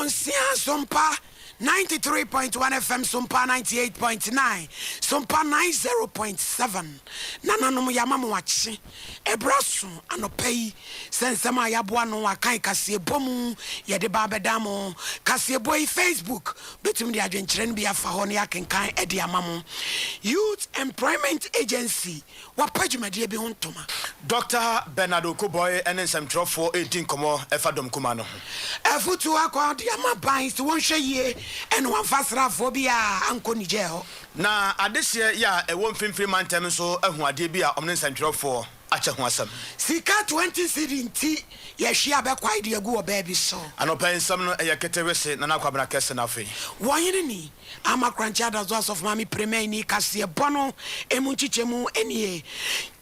Nsia Sompa 93.1 FM, Sompa 98.9, Sompa 90.7. Nananom, yɛama mo akye. Ɛberɛ so anɔpa yi sɛ nsɛm a yɛaboa no akan kaseɛbɔ mu yɛde ba abɛda mo. Kaseɛbɔ yi, Facebook bɛtumi de adwenkyerɛ no bi afa hɔ ne yɛakenkan de ama mo. Youth Employment Agency wapa dwumadie bi ho ntoma. Dr Bernard Okoe Boye ne nsɛmtwerɛfoɔ ɛredi nkɔmmɔ ɛfa dɔm kuma no ho. Afutuo akɔ de ama ban sɛ wɔnhwɛ yie ɛne wɔmfa asraafoɔ bi a ankɔ Niger hɔ. Na adehyeɛ yɛ a ɛwɔ Mfimfini Mantam nso ahu adeɛ bi a ɔmo ne nsɛntwerɛfoɔ akyɛ ho asɛm. Sika 20 cedi nti yɛhwe abɛkwae de agu wɔ baabi so. Anɔpa yi nsɛm no ɛyɛ ketewese. Nana Kwabena Kɛse no afei. Wɔhene ni Ama Korankye Adazo Asɔfo Maame Premani ni kaseɛ bɔ no emu nkyekyɛmu nie.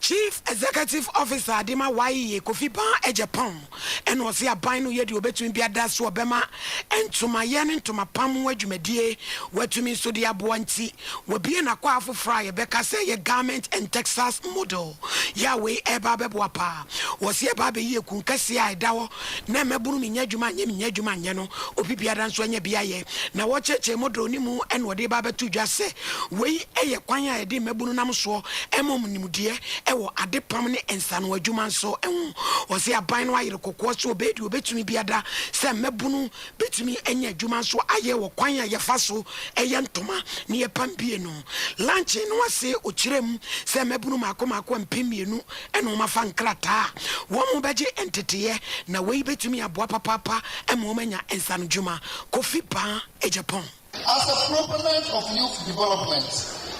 Chief Executive Officer Adema YEA, Kofi Baah Agyapong, ɛna ɔse aban no yɛ deɛ obɛtumi biada so ɔbɛma ntomayɛ ne ntomapam ho adwumadie watumi nso de aboa, nti wabie n'akɔ afoforɔ a yɛbɛka sɛ yɛ garment and textiles model yɛ a wei ɛba abɛboa paa. Wɔsi ɛba abɛyi ekun kɛseɛ a ɛda hɔ na mmɛbunu mi nyɛ adwuma nyɛ mi nyɛ adwuma nyɛ no, obi biara nso anya bi ayɛ. Na wɔkyerɛkyerɛ model ne mu ɛna wɔde ba abɛto dwa sɛ wei ɛyɛ kwan a yɛde mmɛbunu nam soɔ ɛma ɔmo nimdeɛ ɛwɔ adepam ne nsano adwuma nso ɛho. Wɔsi aban no ayere kɔkɔɔ so obɛyɛ deɛ obɛtumi biada sɛ mmɛbunu bɛtumi anya adwuma nso ayɛ wɔ kwan a yɛfa so ɛyɛ ntoma ne yɛpam bie no. Launch no ase, ɔkyerɛ mu sɛ mmɛbunu maako maako 2000 ɛna wɔn afa nkrataa a wɔn mo bɛgye nteteeɛ, na wei bɛtumi aboa papaapa ɛma wɔn anya nsano dwuma. Kofi Baah Agyapong. As a proponent of youth development,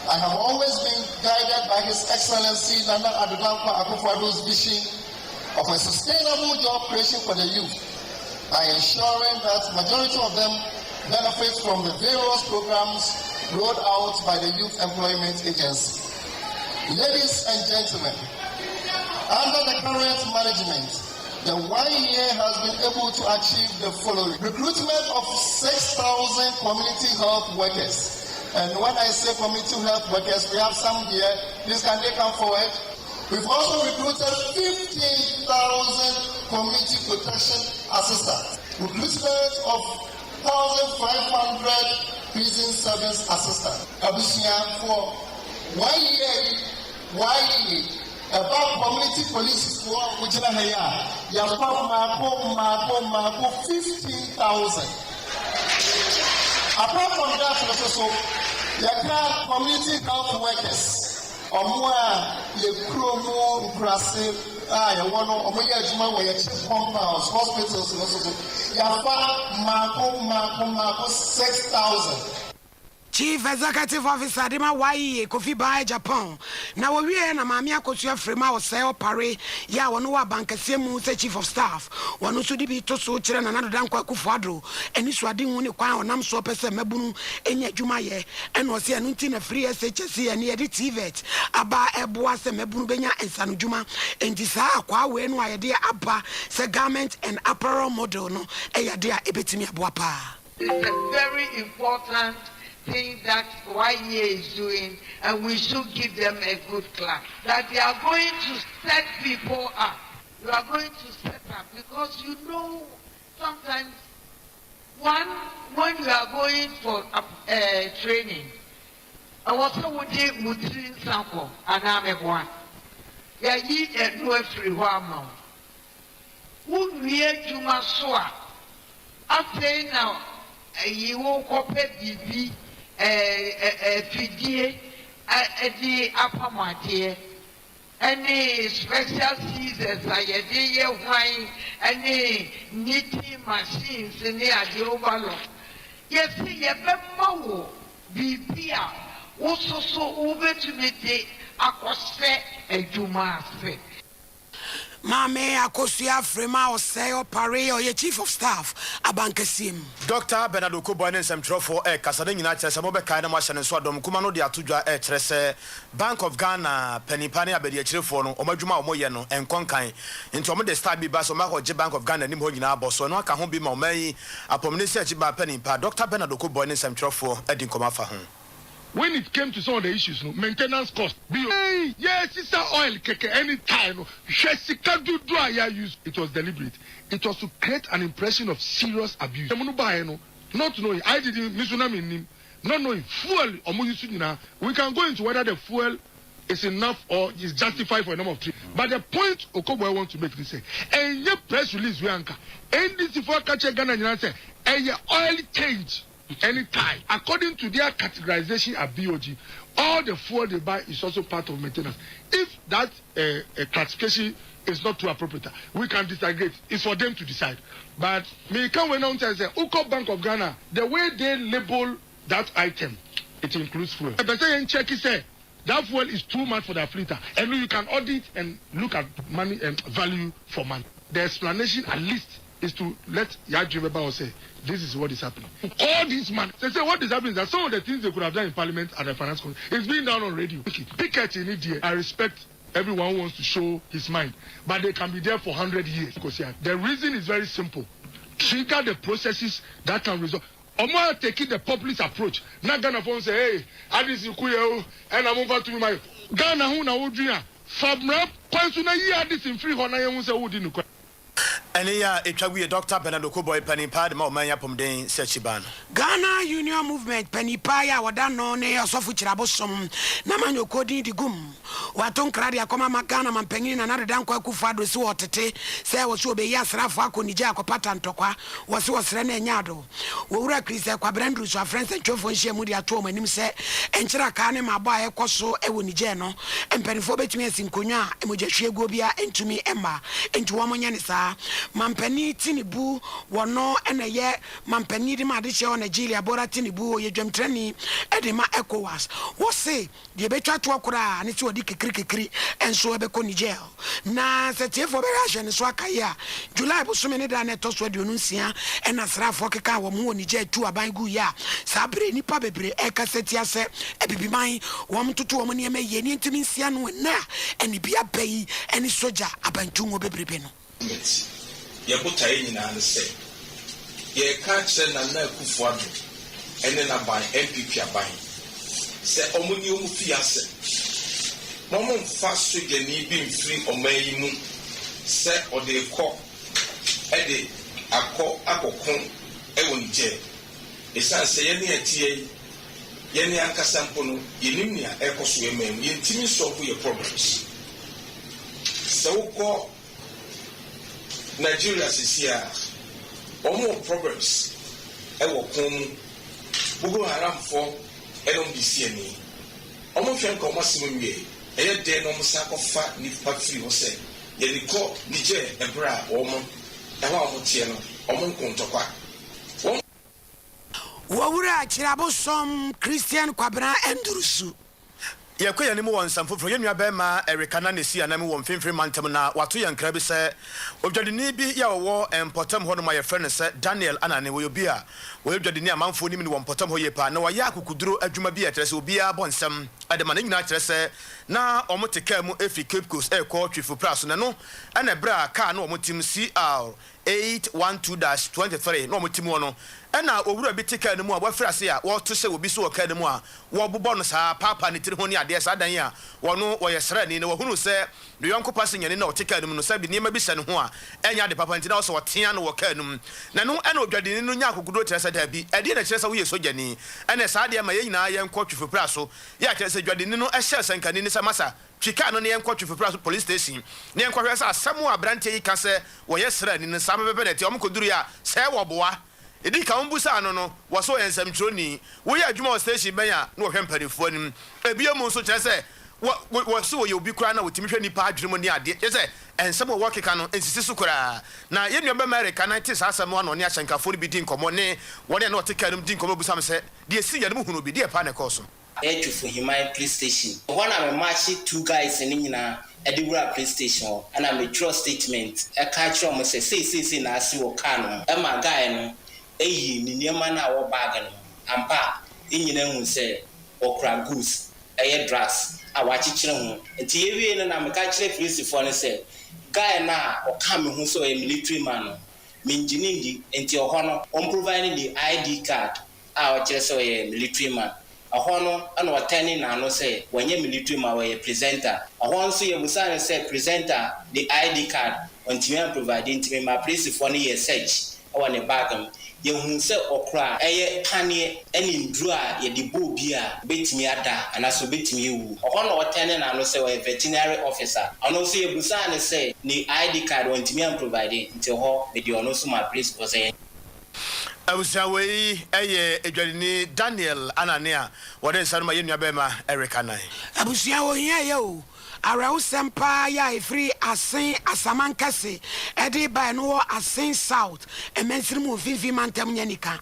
I have always been guided by His Excellency Nana Addo Dankwa Akufo-Addo's vision of a sustainable job creation for the youth by ensuring that majority of them benefit from the various programs rolled out by the Youth Employment Agency. Ladies and gentlemen, under the current management, the YEA has been able to achieve the following. Recruitment of 6,000 community health workers. And when I say community health workers, we have some here. Please, can they come forward? We've also recruited 15,000 community protection assistants. Recruitment of 1,500 prison service assistants. Abusua, for 1 year, 1 year, ɛba community police foɔ wogyina ha yi a, yɛfa mmaako mmaako mmaako 15,000. Apart from that no so yɛka community health workers, ɔmo a yɛ kuro mu nkurase a yɛwɔ no, ɔmo yɛ adwuma wɔ yɛ CHPS compounds, hospitals no so yɛafa mmaako mmaako mmaako 6,000. Chief Executive Officer de ma YEA, Kofi Baah Agyapong. Na wɔwie na Maame Akosua Frema Osei Opare yɛ a wɔno wɔ abankɛseɛ mu sɛ Chief of Staff, wɔno nso de bi to so kyerɛ Nana Addo Dankwa Akufo Addo ɛne suade hu ne kwan a ɔnam soɔ pɛ sɛ mmabunu ɛnya adwuma yɛ. Ɛna ɔsɛ ɛno nti na free SHS ɛne yɛde TVET aba ɛboa sɛ mmabunu bɛnya nsano dwuma. Enti saa akwaa wei no a yɛde aba sɛ garment and apparel model no ɛyɛ ade a ɛbɛtumi aboa paa. It's a very important thing that YEA is doing, and we should give them a good clap. That they are going to set people up. You are going to set up because sometimes one, when you are going for training, ɛwɔ sɛ wode wo tiri nsa kɔ anaa mɛboa yɛyi ɛno afiri hɔ ama wo. Wowie adwuma so a, afei na ɛyi wo kɔpɛ biribi ɛɛ ɛɛ fidie ɛde apam adeɛ ɛne special scissors a yɛde yɛ hwan ɛne knitting machines ne adeɛ overlock. Yɛsi yɛbɛma wo biribi a wososo wobɛtumi de akɔhyɛ adwuma ase. Maame Akosua Frema Osei Opare, ɔyɛ Chief of Staff, abankɛseɛ mu. Dr Bernard Okoe Boye ne nsɛmtwerɛfoɔ ɛrekasa no nyinaa kyerɛ sɛ mobɛkae na moahyɛ no nso adɔm kuma no de ato dwa ɛkyerɛ sɛ Bank of Ghana panimpa ne abadiakyirifoɔ no, ɔmo adwuma a ɔmoyɛ no ɛnkɔ nkan, nti ɔmo de style bi ba sɛ ɔmo akɔgye Bank of Ghana anim hɔ nyinaa bɔ so. Ɛno aka ho bi ma ɔman yi apɔmuden sɛ akyi ba panimpa Dr Bernard Okoe Boye ne nsɛmtwerɛfoɔ adi nkɔmɔ afa ho. When it came to some of the issues no, maintenance cost bi o, yɛsesa oil kɛkɛ ɛne tyre no, hwɛ sika dodoɔ a yɛ use. It was deliberate. It was to create an impression of serious abuse. Ɛmu no baeɛ no, not knowing, I didn't, me nso na mennim, not knowing, fuel ɔmo use nyinaa, we can go into whether the fuel is enough or is justified for a number of trips. But the point Okoe Boye want to make is sɛ, ɛnyɛ press release wei anka NDC foɔ ka kyerɛ Ghana nyinaa sɛ ɛyɛ oil change anytime. According to their categorization at BOG, all the fuel they buy is also part of maintenance. If that classification is not too appropriate, we can disagree. It's for them to decide. But me can we now tell sɛ, wokɔ Bank of Ghana, the way they label that item, it includes fuel. But sɛ check sɛ that fuel is too much for the fleet, and you can audit and look at money and value for money. The explanation at least is to let Yaji Beba sɛ this is what is happening. All these money. They say what is happening is that some of the things they could have done in parliament at the finance committee is being done on radio. Picket in it. I respect everyone who wants to show his mind, but they can be there for 100 years. Because yeah, the reason is very simple. Trigger the processes that can resolve. Ɔmo are taking the populist approach. Na Ghana foɔ sɛ, "Hey, Addison kuye o, ɛna mo nfa tumi ma yi." Ghana ho na wodwi a, fa mmara kwan so na yi Addison firi hɔ na yɛn ho sɛ wodi ne kwan. Ɛne yɛ a ɛtwa wie, Dr Bernard Okoe Boye, panin paa de ma ɔman yɛ apɔmuden sɛ akyiba no. Ghana Union Movement panipa yi a wɔda no ne ɔsɔfo Kyerɛbosom na manyɔkuo din de gum wato nkra de akɔma ma Ghana mampanyini Nana Addo Dankwa Akufo Addo si wɔtete sɛ wɔ so wɔbɛyi asraafoɔ akɔ Niger akɔpata ntɔkwa. Wɔ se wɔsrɛ no ɛnyɛ ado. Wɔwura Kristɛ Kwabrɛ Nduru so afrɛ nsɛntwerɛfoɔ nhyia mu de ato ɔm anim sɛ ɛnkyerɛ kaa ne maabɔ a ɛkɔ so ɛwɔ Niger no, mpanimfoɔ bɛtumi asi nkonnwa a mogyahwieguo bia ntumi mma, enti wɔn nyɛ ne saa. Mampanin Tinubu, wɔno ɛna ɛyɛ mampanin de ma adehyɛ wɔ Nigeria, Bola Tinubu, ɔyɛ dwamtirani ɛde ma ECOWAS. Wɔse deɛ ɛbɛtwa toɔ koraa ne sɛ wɔde kikiri ɛnso ɛbɛkɔ Niger. Na sɛ tiefoɔ bɛhwɛ ahyɛ ne so akayi a, July bosome ne da na ɛtɔ so 26 ɛna asraafoɔ keka wɔn ho wɔ Niger tu aban gu yi a, saa bere nipa bebree ɛkasa tia sɛ abibiman wɔn toto wɔn nneɛma yie ne ntumi nsia no ɛnɛ a ɛne bi aba yi ɛne sogya abantungo bebrebe no. Yɛbotaeɛ nyinaa ne sɛ yɛreka kyerɛ Nana Akufo Addo ɛne n'aban, NPP aban, sɛ ɔmo ni ɔmo fi ase na ɔmo mfa sogyani bi mfiri ɔman yi mu sɛ ɔde kɔ ɛde akɔ akɔko ɛwɔ Niger, ɛsiane sɛ yɛne ɛteɛ yi, yɛne ankasa mpo no yɛnim nea ɛkɔ so yɛ man mu. Yɛntumi solve yɛ problems. Sɛ wokɔ Nigeria sisi a, wɔn wɔ problems ɛwɔ kɔn mu, Boko Haramfoɔ ɛna wɔn de si ani. Wɔn hwɛ nka wɔn asɛm nwie, ɛyɛ den na wɔn san kɔfa nipa firi hɔ sɛ yɛde kɔ Niger, ɛberɛ a wɔn ɛhɔ a wɔn teɛ no wɔn nko ntɔkwa wɔn. Wɔwura Kyerɛbosom Christian Kwabena Ndurusu. Yɛkɔ yɛn anim wɔ nsɛm foforɔ. Yɛn nua bɛrima Erika na ne si anam wɔ Mfimfini Mantam na wato yɛn nkra bi sɛ odwadini bi yɛ a ɔwɔ mpɔtam hɔ nom a yɛfrɛ no sɛ Daniel Anane. Wɔyɛ obi a wɔyɛ dwadini amanfoɔ nim no wɔ mpɔtam hɔ yie paa, na wɔyɛ akokoduro adwuma bi a kyerɛ sɛ obiara bɔ nsɛm ɛde ma ne nyinaa, kyerɛ sɛ na wɔn te kaa mu efi Cape Coast ɛrekɔ Twifo Pra so, na no ɛna ɛberɛ a kaa no wɔn tim CR 812-23 na wɔn ti mu hɔ no, ɛna owura bi te kaa no mu a wɔafiri ase a wɔreto hyɛ obi so wɔ kaa no mu a wɔbobɔ no saa paapaa ne tiri ho ne adeɛ. Saa dan yi a wɔno wɔyɛ sraani na wɔhunu sɛ ne yɔnko pasenyani na ɔte kaa no mu no, sɛ bi nneɛma bi hyɛ ne ho a ɛnyɛ ade papa, nti na ɔsɛ ɔtea no wɔ kaa no mu. Na no ɛna odwadini no nya akokoduro kyerɛ sɛ daabi, ɛdeɛ na kyerɛ sɛ woyɛ sogyani, ɛna saa deɛ ma yɛn nyinaa yɛnkɔ Twifopra so. Yɛ akyerɛ sɛ dwadini no ɛhyɛ sɛnkani ne sɛ, "Masa, twi kaa no ne yɛnkɔ Twifopra so police station ne yɛnkɔhwɛ sɛ asɛm a aberanteɛ yi ka sɛ wɔyɛ sraani no saa pɛpɛpɛ na ɛte." Ɔmo kɔduru a sɛ wɔboa ɛdi ka wɔn busaa no, wɔ so ɔyɛ nsɛmtwerɛni, woyɛ adwuma wɔ station bɛn a, na wɔhwɛ mpanimfoɔ anim. Ebien mu nso kyerɛ sɛ wɔ so wɔyɛ obi koraa na wɔtumi hwɛ nipa adwene mu ne adeɛ, kyerɛ sɛ nsɛm a wɔkeka no nsisi so koraa. Na yɛn nua bɛma Erika na te saa asɛm no ano ne ahyɛnkafoɔ no bi di nkɔmmɔ ne wɔne a na wɔte kaa no mu di nkɔmmɔ, busa me sɛ deɛ si yɛn no mu hunu bi deɛ paa na ɛkɔɔ so. Ɛtwifo Himan police station hɔ na me maakye two guys no nyinaa ɛde wura police station hɔ, ɛna metwerɛ statement ɛka kyerɛ ɔmo sɛ seeseesei na ase wɔ car no ho, ɛma guy no ɛyi ne nneɛma no a wɔ bag no ampa a nyinaa hu sɛ ɔkura goods, ɛyɛ drugs a wakyekyere ho. Nti yɛwie no na meka kyerɛ polisifoɔ no sɛ guy no a ɔka me ho sɛ ɔyɛ military man no, mengye ne ndi, nti ɔhɔ no ɔmprovide ne id card a ɔkyerɛ sɛ ɔyɛ military man. Ɛhɔ no na ɔtɛnee n'ano sɛ wanyɛ military ma ɔyɛ presenter. Ɛhɔ nso yɛbusaa no sɛ presenter de ID card ɔntumi amprovide nti memaa polisifoɔ no yɛɛ search wɔ ne bag mu. Yɛhuu sɛ ɔkura ɛyɛ paneɛ ne nnuro a yɛde bɔ obi a ɔbɛtumi ada anaasɛ ɔbɛtumi awu. Ɛhɔ na ɔtɛnee n'ano sɛ ɔyɛ veterinary officer. Ɔno nso yɛbusaa no sɛ ne ID card ɔntumi amprovide nti ɛhɔ mede ɔno nso maa polisifoɔ sɛ yɛn. Abusua wei yɛ adwadini Daniel Anane a wɔde nsa no ma yɛn nuabarima Eric Anan. Abusua ohia yɛ o, awerɛhosɛm paa yɛ a ɛfiri Asen Asamankɛse de reba ɛno wɔ Asen South mansini mu mfimfini mantam nyɛ nika.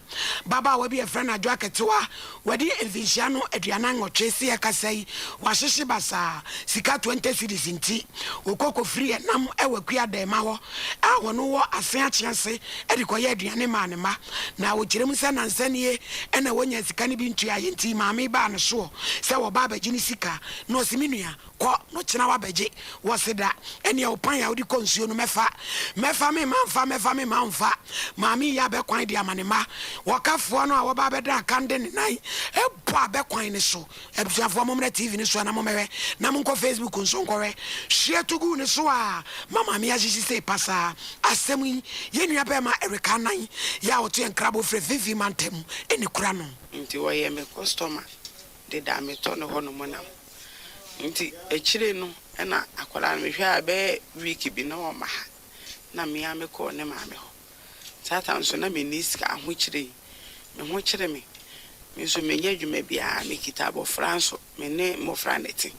Babaawa bi a yɛfrɛ no Adwo Aketewa, wadi mfinhyia no 48 se yɛkasa yi, wahyehye basaa, sika 20 cedis nti, ɔkɔ kɔfiri ɛnam wɔ Akua Dɛɛma hɔ a ɔno wɔ Asen Akyease de kɔyɛ aduane maa ne mma. Na ɔkyerɛ mu sɛ nansa nie na wɔnya sika no bi ntuaeɛ nti maame yi baa ne soɔ sɛ wɔba abɛgye ne sika na ɔse me nua kɔ na ɔkyena wabɛgye. Wɔse da ɛneɛ wo pan a wode kɔ nsuo no mɛfa mɛfa me mma mfa mɛfa me mma mfa. Maame yi yɛ abɛkwan de ama ne mma. Wɔkafoɔ no a wɔba abɛda akan de ne nan bɔ abɛkwan no so. Abusuafoɔ mommra TV no so na mommɛhwɛ na monkɔ Facebook nso nkɔhwɛ. Hyeɛ to guu ne so a ma maame ahyehye sei pasaa. Asɛm yi, yɛn nua bɛɛma Eric Anan yɛ a ɔto yɛn nkrabɔ firi Afinfin mantam na ɛkura no. Nti ɔyɛ me customer deda a metɔ ne hɔ nom nam. Nti akyire no na akwadaa no mehwɛ a bɛyɛ week bi na ɔmma ha na me ara mekɔɔ ne maame hɔ. Saa time nso na menni sika ahokyere yi me ho kyere me, me nso mennyɛ adwuma biara mekita abɔfra nso me ne mmɔfra na ɛte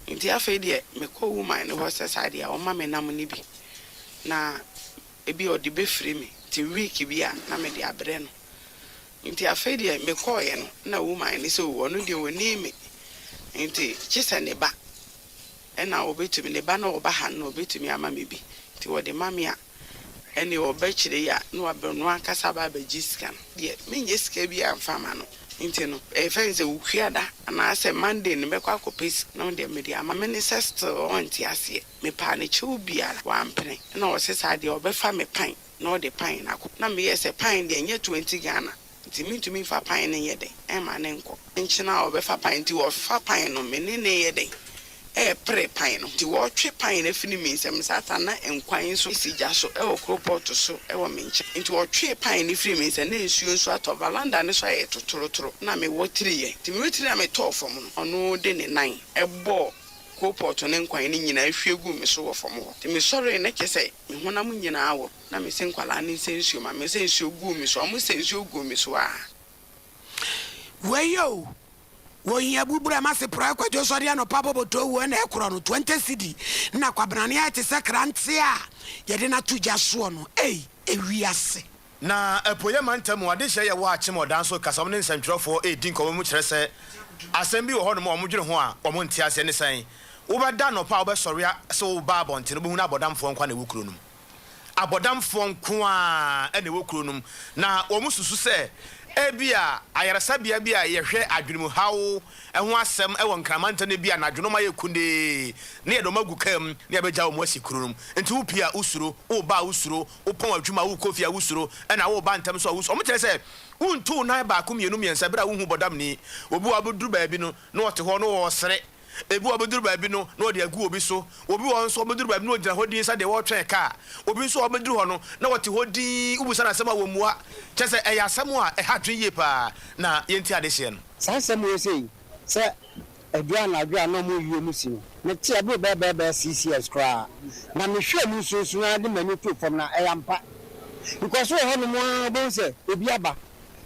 nti afei deɛ mekɔ woman no hɔ sɛ saa deɛ a ɔmma me nam no bi na ebi a ɔde bɛfiri me nti week bi a na mede abrɛ no nti afei deɛ mekɔɔeɛ no na woman no sɛ o ɔno deɛ ɔnii me nti kyesɛ ne ba ɛna ɔbɛtumi ne ba na ɔba ha no na ɔbɛtumi ama me bi nti ɔde ma me a Ɛnneɛ ɔbɛkyerɛ yi a na waba ɔno ankasa aba abɛgye sika no deɛ menyɛ sika biara mfa mma no nti no ɛfɛ no sɛ Wukuada anaasɛ Monday no mɛkɔ akɔpɛ sika no deɛ mede ama me ne sɛ still ɔnte aseɛ mepaa no kyɛw biara wampene ɛna ɔse saa deɛ ɔbɛfa me pan na ɔde pan no akɔ na meyɛɛ sɛ pan deɛ ɛnyɛ 20 Ghana Nti mentumi mfa pan no nyɛ dɛn mma no nkɔ. Nkyene a ɔbɛfa pan nti wɔfa pan no me ne no yɛ dɛn ɛrepere pan no nti wɔtwe pan no afiri me nsam saa na nkwan nso si gya so wɔ koropɔɔto so wɔ me nkyɛn nti wɔtwee pan no firii me nsam na nsuo nso atɔ valanda no so ayɛ totorotoro na me wɔtiriiɛ nti me wɔtiri a metɔɔ fam no ɔno de ne nan bɔɔ koropɔɔto ne nkwan no nyinaa hwie guu me so wɔ fam hɔ nti mesɔree na kyerɛ sɛ me honam nyinaa wɔ Na mese nkwadaa no nsɛ nsuo ma me, sɛ nsuo guu me so a, wɔsɛ nsuo guu me so a. Wei o, Ohia bubura ma se prɔɛ kwadwo sɔre anɔpa bɔbɔtɔ wuo na ɛkorɔ no 20 cedi na kwabenane ayɛ te sɛ krante a yɛde no ato gya soɔ no ei ewiase. Na Apueeɛ Mantam mu adehyeɛ yɛ wɔ Akyem Ɔdan so kasa wɔn ne nsɛntwerɛfoɔ redi nkɔmmɔ mu kyerɛ sɛ asɛm bi wɔ hɔnom a wɔdwene ho a wɔnte aseɛ ne sɛn wobɛda anɔpa a wobɛsɔre a sɛ woba abɔnten wobɛhunu abɔdamfoɔ nko ara na ɛwɔ kuro no mu. Abɔdamfoɔ nko ara na ɛwɔ kuro no mu, na wɔsusu sɛ ebia ayaresabea bi a yɛhwɛ adwenemuhaw ho asɛm wɔ Nkran mantam no ebia anadwo no wɔayɛ kundee na yɛde wɔn agu kaa mu na yɛabɛgya wɔn asi kuro no mu. Nti wopue a wosuro, woba a wosuro, wopɔn adwuma a worekɔ fie a wosuro, ɛna woreba ntɛm nso a wosuro. Wɔkyerɛ sɛ wontu wo nan baako mmienu mmiɛnsa berɛ a wonhu bɔdamni. Obi wɔ hɔ a wobɛduru baabi no na ɔte hɔ na ɔresere. Ebi wɔ hɔ a ɔbɛduru baabi no, na ɔde agu obi so. Obi wɔ hɔ nso a, ɔbɛduru baabi no, na ɔgyina hɔ dinn sɛ deɛ ɔretwɛn kaa. Obi nso a ɔbɛduru hɔ no, na ɔte hɔ dinn, wobisa no asɛm a, ɔmmua. Kyerɛ sɛ, ɛyɛ asɛm a ɛha adwene yie paa, na yɛntie adehyeɛ no. Saa nsɛm wei sei, sɛ ɛduru anadwo a na ɔmo reyi ɔmo si no, mete ɛboro bɛyɛ bɛyɛ bɛyɛ CCS koraa, na mehwɛɛ mu nsuonsuo ara de m'ani too fam na ɛyɛ ampa. Because wowɔ hɔnom ara wobɛhu sɛ obi aba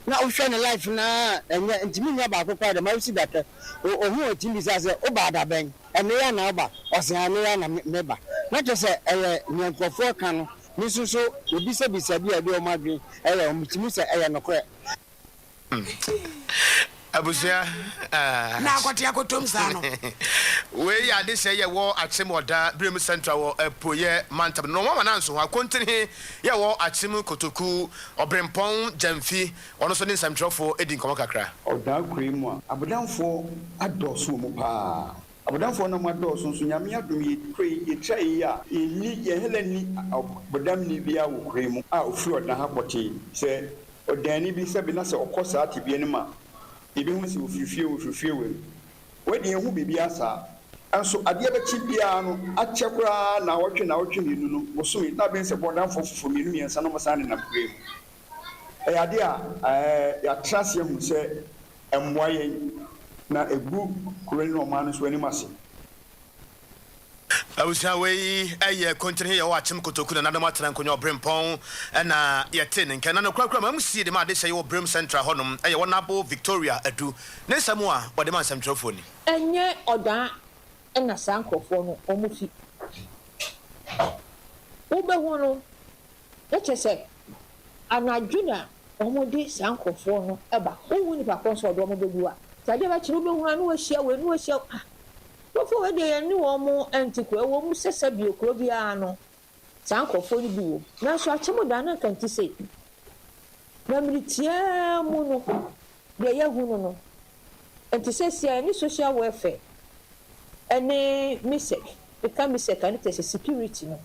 na wohwɛ ne life no ara a ɛnyɛ, nti me nua baako koraa deɛ mawusi da kɛ ohuu ɔtumi bisaa sɛ wobaa da bɛn? Ɛnɛ yi ara na woba? Ɔse aane ɛnɛ yi ara na meba. Na kyerɛ sɛ ɛyɛ nea nkurɔfoɔ ka no, me nso so mebisabisa bi a ɛde wɔn adwene yɛ wɔn, metumi hu sɛ ɛyɛ nokorɛ. Abusua ah. Na akɔte akɔtom saa no. Wei yɛ adehyɛ yɛ wɔ Akyem Ɔda Birem Central wɔ Apueɛ mantam no. Na wɔn ama nanso ho akontene he yɛ wɔ Akyem Kotoku Ɔbrempɔn Gyamfi ɔno nso ne nsɛmtwerɛfoɔ di nkɔmmɔ kakra. Ɔdaa kuro yi mu a. Abɔdamfoɔ adɔɔso wɔ mu paa. Abɔdamfoɔ no a wɔadɔɔso nso, Nyame adom yɛ kuro yi, yɛtra yi a, yɛnni, yɛn hela nni abɔdamni biara wɔ kuro yi mu a ɔfiri ɔdan ha pɔtee. Sɛ ɔdanni bi sɛbe na sɛ ɔkɔ saa tebea no mu a, Yɛbɛhu sɛ wɔfiri fie wei, wɔfiri fie wei. Wei deɛ yɛnhu biribiara saa. Nso adeɛ bɛkye biara no, akyɛ koraa nnawɔtwe, nnawɔtwe mmienu no, bosome, na abɛhu sɛ bɔdamfoɔ foforɔ mmienu mmiɛnsa na wɔsan nenam kuro yi mu. Ɛyɛ adeɛ a yɛatra ase ahu sɛ ɛmmoa yɛn, na ɛgu kuro no ne ɔman no nso anim ase. Abusua wei yɛ kontini yɛ wɔ akyem kotoku na nanom atena nkonwa ɔbrempɔn na yɛte ne nkɛ na no korakora ma MC de ma adehyɛ yi wɔ Brem Central hɔ nom yɛ Wɔnabo Victoria Adu ne nsɛm a wɔde ma nsɛmtwerɛfoɔ ni. Ɛnyɛ ɔdaa na saa nkorɔfoɔ no wɔn fi. Wobɛhu no na kyerɛ sɛ anadwo na wɔde saa nkorɔfoɔ no ba. Wonhu nipa korɔ nso a ɔde wɔn bɛgu a. Nti adeɛ bɛkye no wobɛhu a na wahyia wei na wahyia ah nkorɔfoɔ wei deɛ yɛne wɔn nte kuro. Ɛwɔ mu sɛ sɛbio kuro biara no saa nkorɔfoɔ no bi wɔ mu nanso akyem da no anka nte sei. Na mmere tiaa mu no deɛ yɛahu no no nti seesei a yɛne social welfare ne MISEC, meka MISEC a ne kyerɛ sɛ security no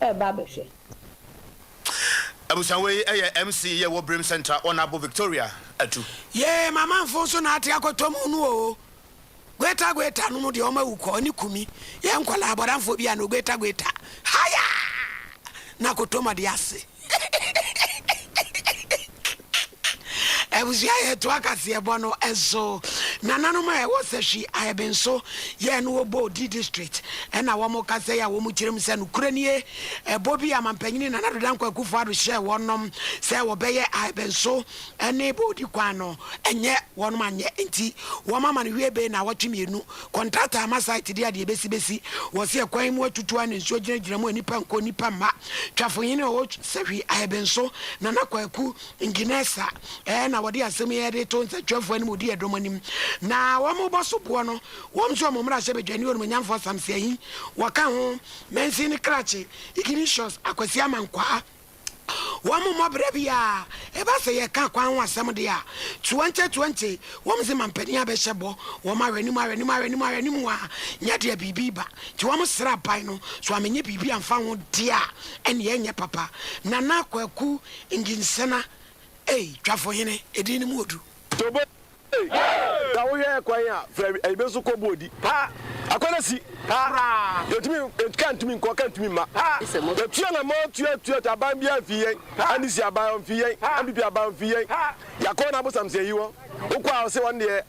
reba abɛhwɛ. Abusua wei yɛ MC yɛ wɔ Birim Central wɔ Nabo Victoria Adu. Yee mamanfo nso na ate akɔtɔ mu no oo Gueta gueta no mu deɛ ɔma wu kɔ ɔne kumi yɛ nkwadaa abɔdamfoɔ bi a no gueta gueta hayaa na akɔtɔ mu ɔde ase Abusua yɛtoa kaseɛbɔ no so. Nananom a ɛwɔ Sahwi Ayɛbenso yɛ no wɔ Bodi District ɛna wɔn kasa yi a wɔn kyerɛ mu sɛ nokorɛ nie ɛbɔ bi a Mampanyini Nana Addo Dankwa Akufo Addo hyɛɛ wɔnom sɛ wɔbɛyɛ Ayɛbenso ne Bodi kwan no ɛnyɛ wɔnom anyɛ nti wɔn ama no wie bee naawɔtwe mienu Kɔntrata ama site de adeɛ bɛsi bɛsi wɔ se ɛkwan mu atutu a na nsuo gyina gyina mu a nipa nkɔ nipa mma. Twafohene ɔwɔ Sahwi Ayɛbenso Nana Kwaku Nginesa ɛɛ na wɔde asɛm yi de to nsɛtwerɛfoɔ anim ɔdi ɛdɔm anim na wɔn bɔ so boɔ no wɔn nso wɔn mmarahyɛbadwani Onimonyamfoɔ Samson Ahi wɔka ho Mansin Krakye Ignatius Akwasi Amankwaa Wɔn mmɔ bra biara. Ɛba sɛ yɛka kwan ho asɛm deɛ a, 2020 wɔn se mampanin abɛhyɛ bɔ, wɔn ahwɛ anim ahwɛ anim ahwɛ anim ahwɛ anim a, nyɛ deɛ biribi reba. Nti wɔn srɛ aban no, so amenyɛ biribi amfa ho deɛ a, ɛnneɛ ɛnyɛ papa. Nana Kwaku Nginsena ei, Twafohene, edin no mu odu. Tobo ei, na wo hwɛ kwan a frɛ ɛyi bɛ so kɔ boodi ha akwan asi ha yɛntumi kaa ntumi nkɔ kaa ntumi mma ha yɛtua na mɔ tua tua tua aban biara mfi yɛn NDC aban ɔmfi yɛn NPP aban ɔmfi yɛn yɛakɔ na abosam sɛ yi wɔ wokɔ a ɔse wɔn deɛ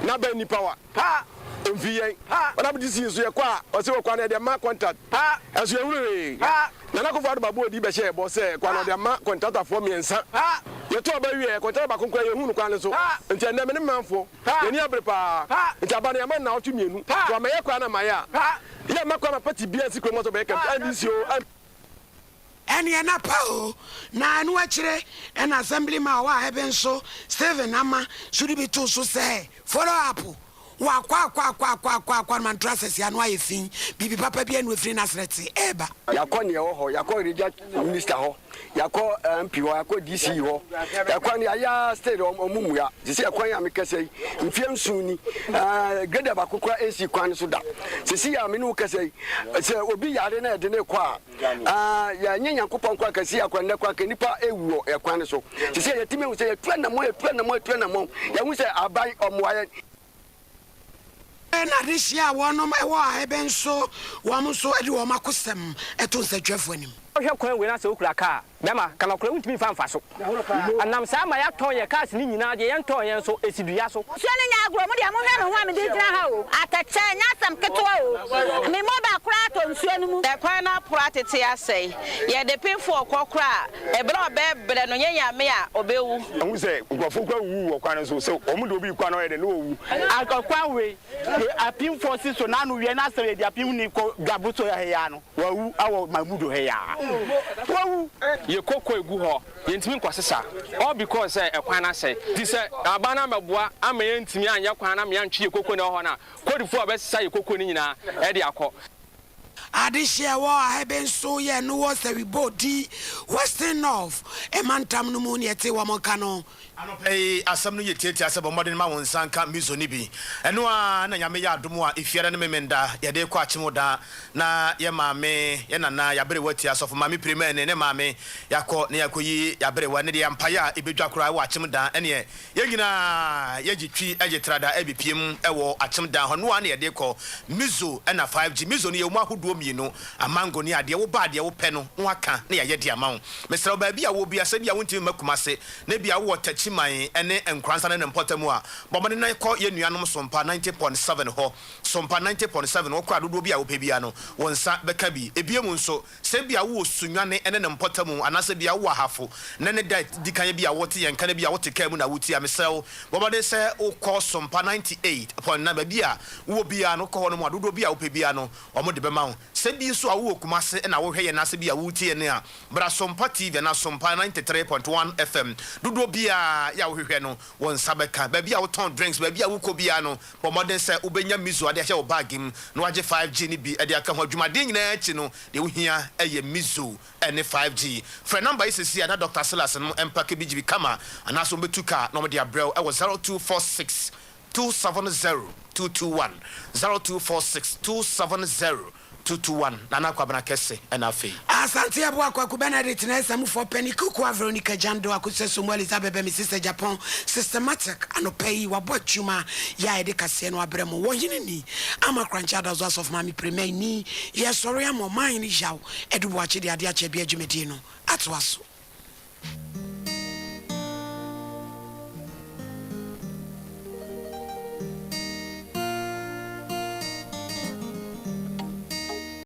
n'aban ni power Ha! Omfi yɛn. Ha! Ɔnam DC nso yɛkɔ a, ɔse wɔ kwan no yɛde ama contract. Ha! Ɛnso yɛnhunu hwee. Ha! Nana Akufo Addo Babu Odi bɛhyɛɛ bɔ sɛ kwan no ɔde ama kɔntratafoɔ mmiɛnsa. Ha! Yɛto aba wieɛ, kɔntrata baako koraa yɛnhuu no kwan no so. Ha! Nti ɛnnɛ me ne me manfoɔ, Ha! yɛn ani abere paa. Ha! Nti aba no yɛama no nnawɔtwe mmienu. Ha! Sɛ wammɛyɛ kwan no amma yɛ a, Ha! yɛmma kwan ma party biara nsi kurom hɔ sɛ ɔbɛyɛ campaign, NDC oo, NPP. Ɛneɛ na pa o. Na ɛno akyire ɛna Assemblyman a ɔwɔ Ahebe nso Stephen Ama nso de bi too so sɛ follow up wakɔ akɔ akɔ akɔ akɔ akɔ no mantra asɛse ano ayɛ fi biribi papa biara nni hɔ ɛfiri Naseret ɛreba. Yɛakɔ neɛ ɛwɔ hɔ, yɛakɔ region minister hɔ, yɛakɔ MP hɔ, yɛakɔ DC hɔ, ɛkwan no yɛayɛ ara still ɔmo mmua. Sisi ɛkwan a mekasa yi, mfeɛ nson ni, ɛɛ grader baako koraa ɛnsii kwan no so da. Sisi a me ne wo kasa yi, sɛ obi yare na yɛde no rekɔ a, Ah, yɛanyɛ Nyankopɔn kwan kɛse akwa nnɛ kwan ka nnipa ewu wɔ ɛkwan no so. Te sɛ yɛtumi ahu sɛ yɛtu anammɔn, yɛtu anammɔn, yɛtu anammɔn. Yɛahu sɛ aban ɔmmoa yɛn. Na adehyeɛ a wɔnom wɔ ahɛbɛn nso, wɔn nso de wɔn akosɛm to nsɛntwerɛfoɔ anim. Wohwɛ kwan wei na sɛ wokura kaa a, bɛrima, ka nɔkorɛ wontumi mfa mfa so. Ɛnam saa ma yɛatɔn yɛn cars no nyinaa, deɛ yɛntɔn yɛn nso, ɛsi dua so. Nsuo no nyɛ agorɔ, mo deɛ monhwɛ me ho a mede gyina ha o, atɛkyɛ, ɛnyɛ asɛm ketewa o, me mobile koraa atɔ nsuo no mu. Ɛkwan no aporo atete asɛe. Yɛde pemfoɔ kɔ koraa a, ɛberɛ a ɔbɛbrɛ no, nyɛ Nyame a, ɔbɛwu. Mahu sɛ nkurɔfoɔ koraa wuwu wɔ kwan no so, sɛ wɔde obi rekɔ a na ɔyɛ dɛn na wawu. Ɔkwan wei, apemfoɔ si so n'ano wie na sɛ yɛde apemni kɔ dwabo so ha yi ara no, Wawu awɔ Mamudu ha yi aa. Wawu. Yɛ koko egu hɔ yɛntumi nkɔ sesa all because sɛ ɛkwan no asɛe nti sɛ aban no ammɛboa amma yɛntumi anyɛ kwan no ama yɛantwe yɛ koko no ɛwɔ hɔ no a Cote d'Ivoire bɛsesa yɛ koko no nyinaa ɛde akɔ. Adehyeɛ ɛwɔ Ahebe nso yɛ no wɔ Sɛwibodi, Western North mantam no mu ne ɛte wɔn nka no. Anɔpa yi asɛm no yɛ tiatia sɛ bɔ mmɔden ma wo nsa nka miso no bi. Ɛno ara na Nyame yɛ adom a Efiada ne Memenda yɛde rekɔ Akyem-Oda na yɛ maame, yɛ nana, yɛaberewa tia Asɔfo Maame Pirimɛ ne ne maame yɛakɔ na yɛakɔyi yɛaberewa ne deɛ mpaeɛ a ɛbɛdwa koraa wɔ Akyem-Dan ɛneɛ yɛn nyinaa yɛgye twi gye trada ɛbɛpiem wɔ Akyem-Dan hɔ noa na yɛde rekɔ Miso ɛna 5G Miso no yɛwɔ mu ahodoɔ mmienu amango ne adeɛ woba a deɛ wopɛ no na waka na yɛayɛ de ama wo. Mesrɛ wo baabi a wowɔ biara sɛ ebia wontumi mma Kumase na ebia wowɔ Takyiman ne Nkoranza ne ne mpɔtam a, bɔ mmɔden na kɔ yɛn nuanom Sompa 90.7 hɔ. Sompa 90.7, wokɔ a dodoɔ bi a wopɛ biara no, wo nsa bɛka bi. Ebiem nso, sɛ ebia wowɔ Sunyani ne ne mpɔtam anaasɛ ebia wowɔ Ahafo ne ne da a ɛdi kan bi a wote yɛn nka no bi a wote kaa mu na wotie a, mesrɛ wo, bɔ mmɔden sɛ wokɔ Sompa 98.9, baabi a wowɔ biara no, wokɔ hɔnom a, dodoɔ bi a wopɛ biara no, wɔde bɛma wo. Sɛ bi nso a wowɔ Kumase na wohwɛ yɛn anaasɛ bi a woretie yɛn a, bra Sompa TV anaa Sompa 93.1 FM. Dodoɔ biara yɛ a wohwehwɛ no, wo nsa bɛka. Baabi a wotɔn drinks, baabi a wokɔ biara no, bɔ mmɔden sɛ wobɛnya Mizo de ahyɛ wo bag mu na woagye 5G no bi de aka ho. Adwumaden nyinaa akyi no, deɛ wohia yɛ Mizo ne 5G. Frɛ nɔmba yi seesei a na Dɔkta Silas nom mpake bi gye bi kama anaasɛ wɔbɛtu kaa na wɔde abrɛ wo wɔ 0246 270 221, 0246 270 221, Nana Kwabena Kɛse ɛna afei. Asante Aboa Kwaku Benedict na Ɛsamufoɔ Pɛ ne Kukua Veronica Gyando Akosua Somu Elizabeth Bɛmi Sister Japan Systematic Anɔpa yi wabɔ adwuma yɛ a yɛde kaseɛ no abrɛ mo wɔ hene ni ama Korankye Adazo Asɔfo Maame Premay ni yɛsɔre ama ɔman hene Yaw Adu Boakye de adeɛ akyɛ bia dwumadie no atoa so.